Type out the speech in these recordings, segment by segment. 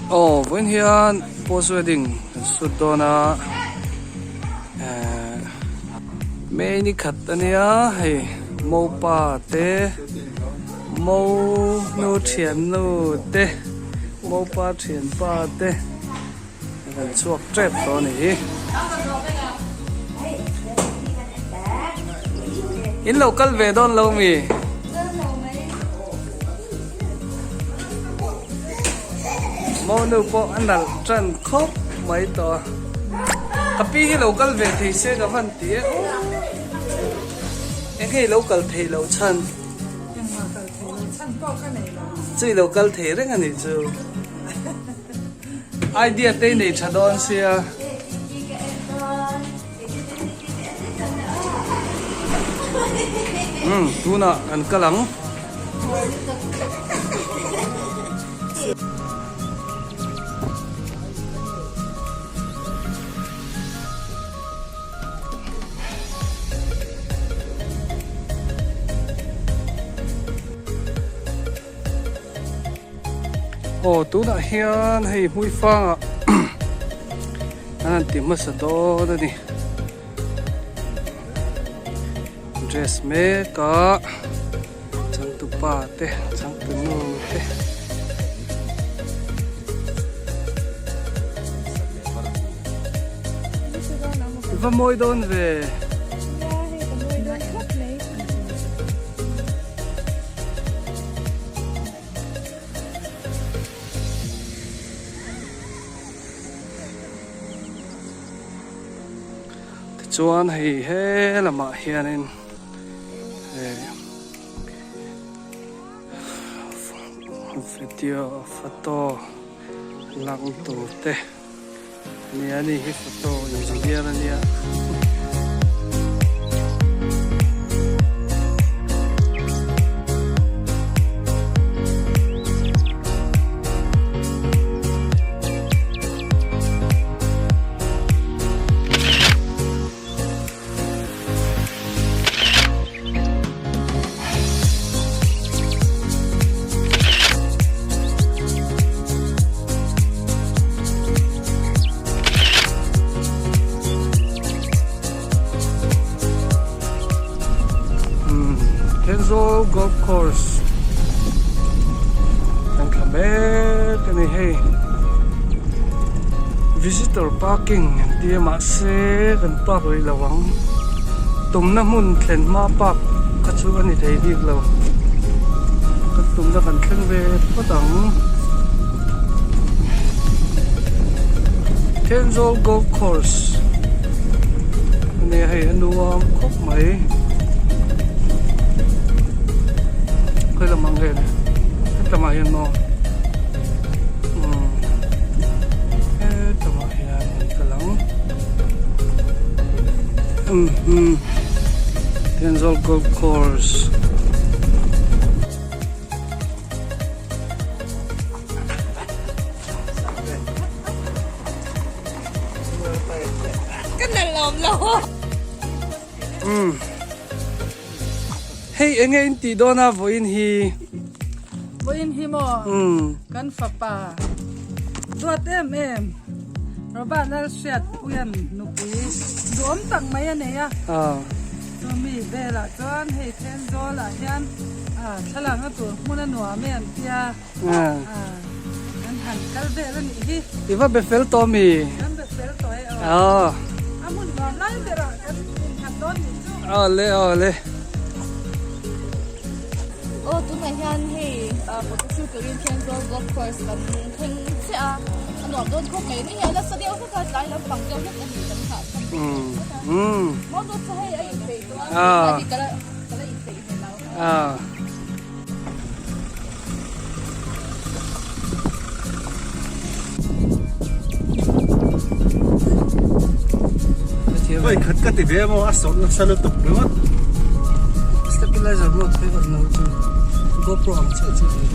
Aw vawiin hian post wedding kan shoot dawn a ehh May ni khat ania hei mopa te mo nu thiannu te mopa thianpa te kan chhuak tep tawh a ni hi. In lo kal ve dawn lo mi? Monu pawh a nalh tan khawp mai tawh a. Ka pi hi lo kal ve thei se ka van ti e aw. Eng nge i lo kal theih loh chhan? Chu i lo kal thei reng a nih chu. Idea te i nei tha dawn sia. Umm tunah kan kal ang. Aw tunah hian hei hmuifangah an han ti hmasa dawn a ni dress mek a changtupa te changtunu te. Va mawi dawn ve. Tichuan hei he lamah hianin eh video photo lang tur te ania ani hi photo engineer ania. Thenzawl Golf Course kan thla mek a ni hei visitor parking an ti a mahse kan park rih lo ang tumna hmun thlen hma park kha chu a ni thei bik lo kan tumna kan thleng ve phawt ang Thenzawl Golf Course a nia hei a nuam khawp mai khawi lamah nge le hetlamah hian maw umm hetlamah hian an kal ang umm Thenzawl Golf Course. Umm hei enge in tih dawn a vawiin hi vawiin hi maw umm kan fapa duat em em Robert Lalhriat puian nupui duhawm tak mai a nei a chumi velah chuan hei Thenzawl ah hian thlalakna tur hmun a nuam e an tia Kan han kal vel a nih hi. I va be fel tawh mi? Kan be fel tawh e aw. A hmun nuam lai berah kan innghat dawn nih chu. Aw le aw le. Aw tunah hian hei photo shoot turin Thenzawl Golf Course kan thleng chiah a, a nuam dawn khawp mai. Ni hian nasa deuh hlek a, tlai lampang deuh hlek a ni kan nghah chhan bawk a. Motor chu hei a inpeih tawh a, tunah hi ka la inpeih ve lo. Oi khat ka ti ve maw a sawrh nasa lutuk ringawt. Stabilizer mode phei on lo chu GoPro ang chiah chiah a ni.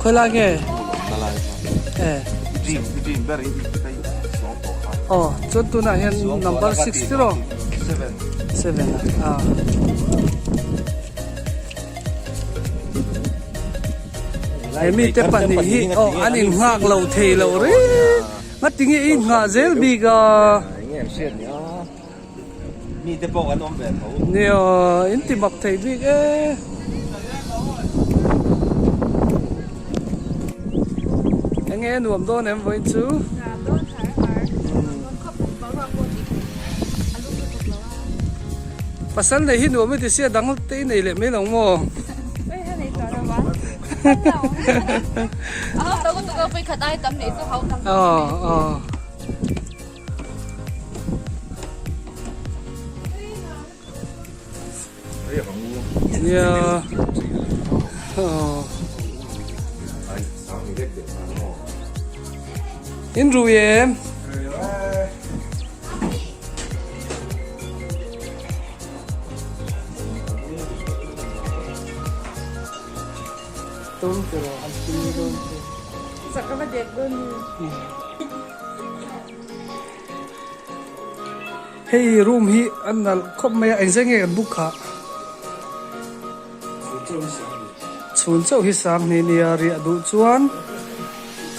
Khawi lai nge? Aw chuan tunah hian number 6 tiraw? 7 a. He mite pahnih hi aw an innghak lo thei lo reng a tinge i innghah zel bik a. Nia in ti mak thei bik e. Enge a nuam dawn em vawiin chu. Pasal nei hi nuam i ti sia dang te i nei leh mai lo maw? Aw aw. Nia. Aw. In rui em? Tum tiraw an pin dawn che. Sak a va dek dawn ni. Hei room hi a nalh khawp mai a, engzai nge kan book khah? Chhun chauh hi sanghnih nia riah duh chuan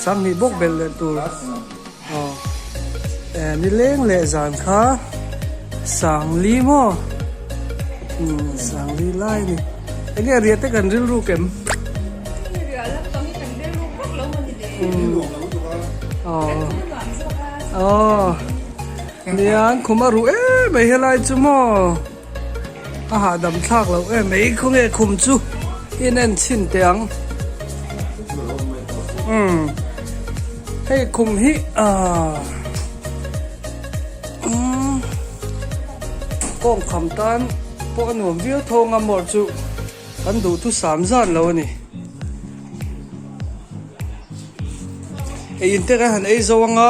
sanghnih bawk belh leh tur aw nileng leh zan kha sangli maw umm sangli lai a ni enge riah te kan rilru kem aw nia an khum a ruh em mai helai chu maw. A hahdam thlak loh em mai khawnge khum chu in en chhin teh ang umm hei khum hi ahh umm kawng kham tan pawh a nuam viau thawng a mawr chu kan duhthusam zan lo a ni. Ei in te kan han ei zo anga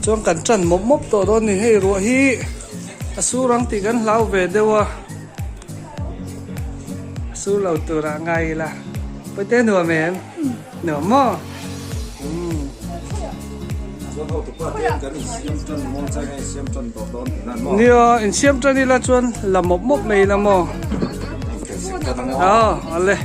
chuan kan tan mawp mawp tawh dawn a ni hei ruah hi a sur ang tih kan hlau ve deuh a a sur lo turah ngai ila pawite nuam em nuam maw umm. Nia insiam tan ila chuan la mawp mawp mai ila maw aw ale.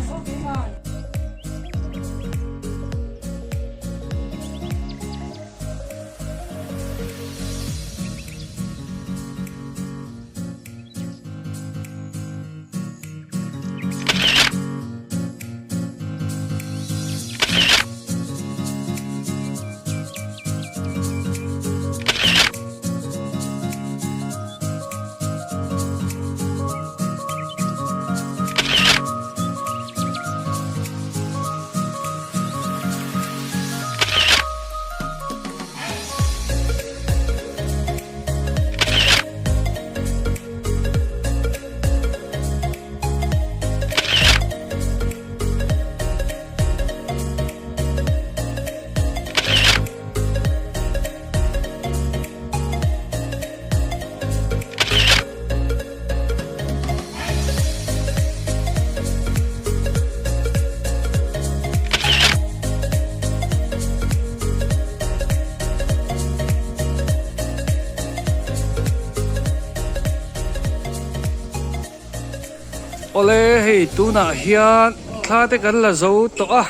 Awle hei tunah hian thla te kan la zo tawh a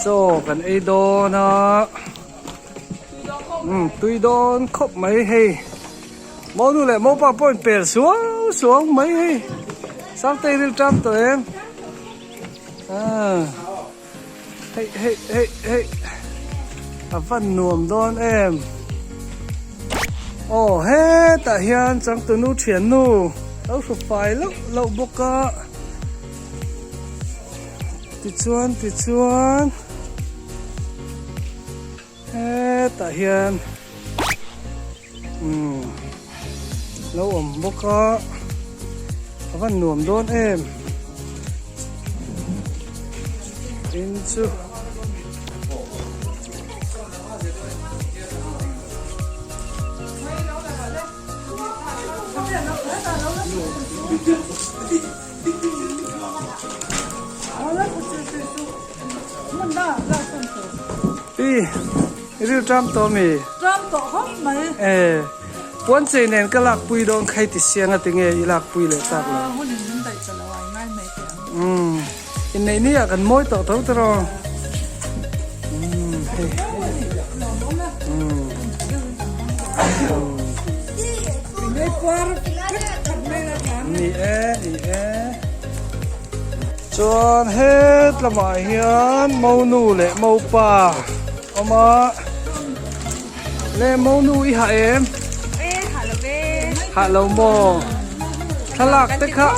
chaw kan ei dawn a umm tui dawn khawp mai hei. Monu leh mopa pawh in pel suau suau mai hei Sangtei ril tam tawh em ah hei hei hei hei a van nuam dawn em aw hetah hian changtunu thiannu lo hru fai loh loh bawk a tichuan tichuan. Hetah hian umm. Lo awm bawk a, a van nuam dawn em. In chu. Pi, i ril ṭam tawh mi? Ṭam tawh hawp mai. E, puan chei nen ka lak pui dawn khai ti siang a tinge i lak pui leh tak lo. Hun in min daih ta lo a, i ngai mai teh ang. Umm, inneih ni ah kan mawi tawh tho tiraw. Umm, hei. Umm. Ni e, ni e. Chuan het lamah hian monu leh mopa awm a. Le monu i hah em? E, hah lo ve. Hah lo maw? Thlalak te kha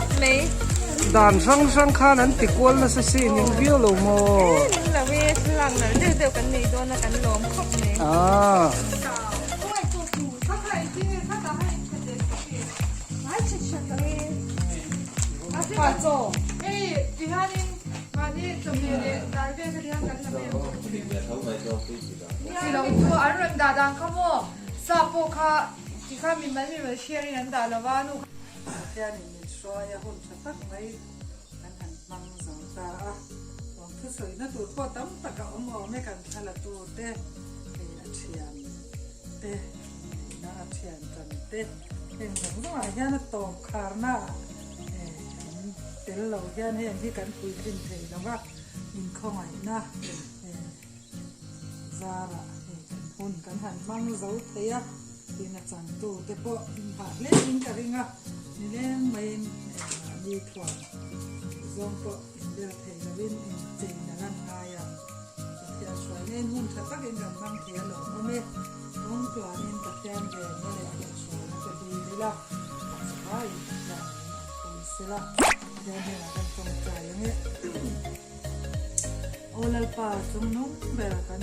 dan hrang hrang khan an ti kual nasa si ning viau lo maw? E, ning lo e, thlalak nalh deuh deuh kan nei dawn a kan lawm khawp mai. Ah. Pathianin min hruai a hun tha tak mai kan han hmang zo ta a, awm thusawina tur pawh tam tak a awm awm e kan thla la tur te, hei a thian te, neihna a thian tan te, heng zawng zawngah hian a tawp kharna ah an tel lo hian heng hi kan puitlin thei lo va, inkhawngaihna zarah hei kan hun kan han hmang zo thei a, tin a changtu te pawh inphah hle in ka ring a, nileng maiin mahni thuam zawng pawh inbel thei lovin inchei na lan ngai a. Pathian hruaina in hun tha takin kan hmang thei a lawm awm e. Kawng tluanin Pathian venna leh kaihhruaina te dil ila, kan zavaiin Pathian in a pui sela, Pathian hnenah kan tawngtai ang e. Aw Lalpa, chungnung ber kan.